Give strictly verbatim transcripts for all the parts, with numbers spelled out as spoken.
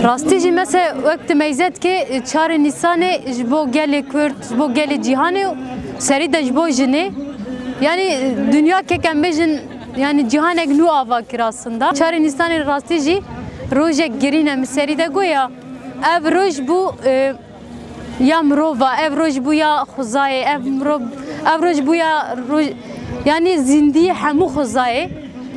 Rastî jî, mesela, wek tu meyze dikê, çarê Nîsanê ji bo gelê Kurd, ji bo gelê cîhanê û serî de ji bo jinê. Yanî dinya kek em bêjin, yanî cîhanek nû ava kir aslında. Çarê Nîsanê rastî jî rojek girîn e, min serî de goya. Ev roj bû, e, ya mirova, ev roj bû ya xwezayê, ev mirov, ev roj bû ya roj, yanî zindî hemû xwezayê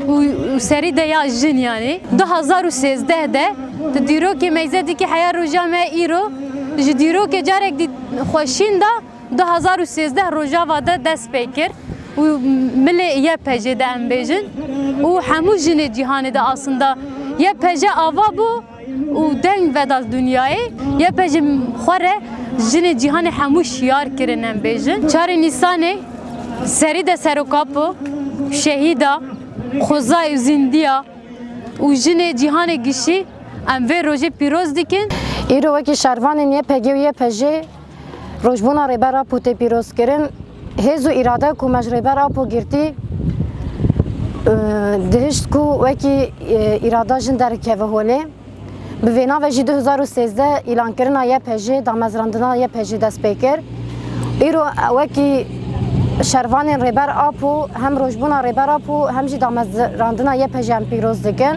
û, û serî de ya jin yanî. Du hazar û sêzdeh de tu dîrokê meyze dikî heya roja me îro ji dîrokê carek dî xweşîn de du hazar û sêzdeh rojava de dest pê kir û milê Y P G de em bêjin û hemû jinê cîhanê de aslında Y P G ava bû. û deng veda dinyayê, Y P G xwe re jinê cîhanê hemû şiyar kirin em bêjin. Çarê Nîsanê serî de Serok Apo, şehîda, xwezayê û zindiya û jinê cîhanê gişî em vê rojê pîroz dikin. Îro wekî şervanên Y P G û Y P J rojbûna Rêber Apo tê pîrozkirin. Hêz û îrade ku me ji Rêber Apo girtî, e, dihişt ku wekî, e, îrada jin derkeve holê. Bi vê navê jî du hezar û sêzdeh îlankirina Y P J, damezrandina Y P J dest pê kir. Îro wekî şervanên Rêber Apo, hem rojbûna Rêber Apo, hem jî damezrandina Y P J em pîroz dikin.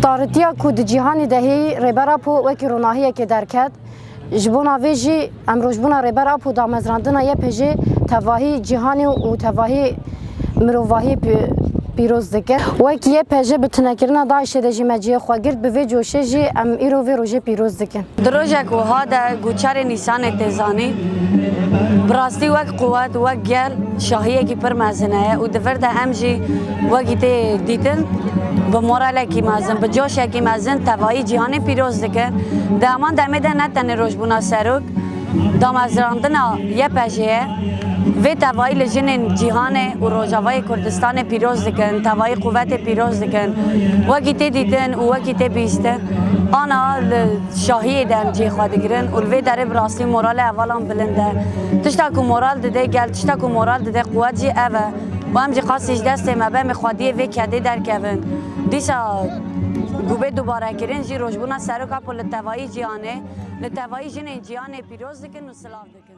Tarîtiya ku di cîhanê de heyî, Rêber Apo wekî ronahiyekê derket. Ji bona vê jî em rojbûna Rêber Apo, damezrandina Y P J tevahî cîhanê û tevahî mirovahiyê pî-, pîroz dikin. Wek Y P J bi tunekirina DAIŞê de jî me cihê xwe girt, bi vê coşê jî em îro vê rojê pîroz dikin. Di rojek wiha de ku çarê Nîsanê tê zanîn, bi rastî wek quwet, wek gel, şahiyekî pir mezin heye û di vir de em jî wekî tê dîtin, bi moralekî mezin, bi coşekî mezin tevayî cîhanê pîroz dikin. Di heman demê de ne tenê rojbûna serok, damezrandina Y P J'ê ye. Vê tevayî li jinên cîhanê û Rojavayê Kurdistanê pîroz dikin, tevayî quwetê pîroz dikin. Wekî tê dîtin û wekî tê bihîstin, ana li şahiyê de em cihê xwe digirin û li vê derê bi rastî moralê hevalan bilind e. Tişta ku moral dide gel, tişta ku moral dide quwet jî ev e. Û em jî qasî ji destê me be, em ê xwediyê vê kedê derkevin. Dîsa ku bê dubarekirin jî rojbûna Serok Apo li tevayî cîhanê, li tevayî jinên cîhanê pîroz dikin û silav dikin.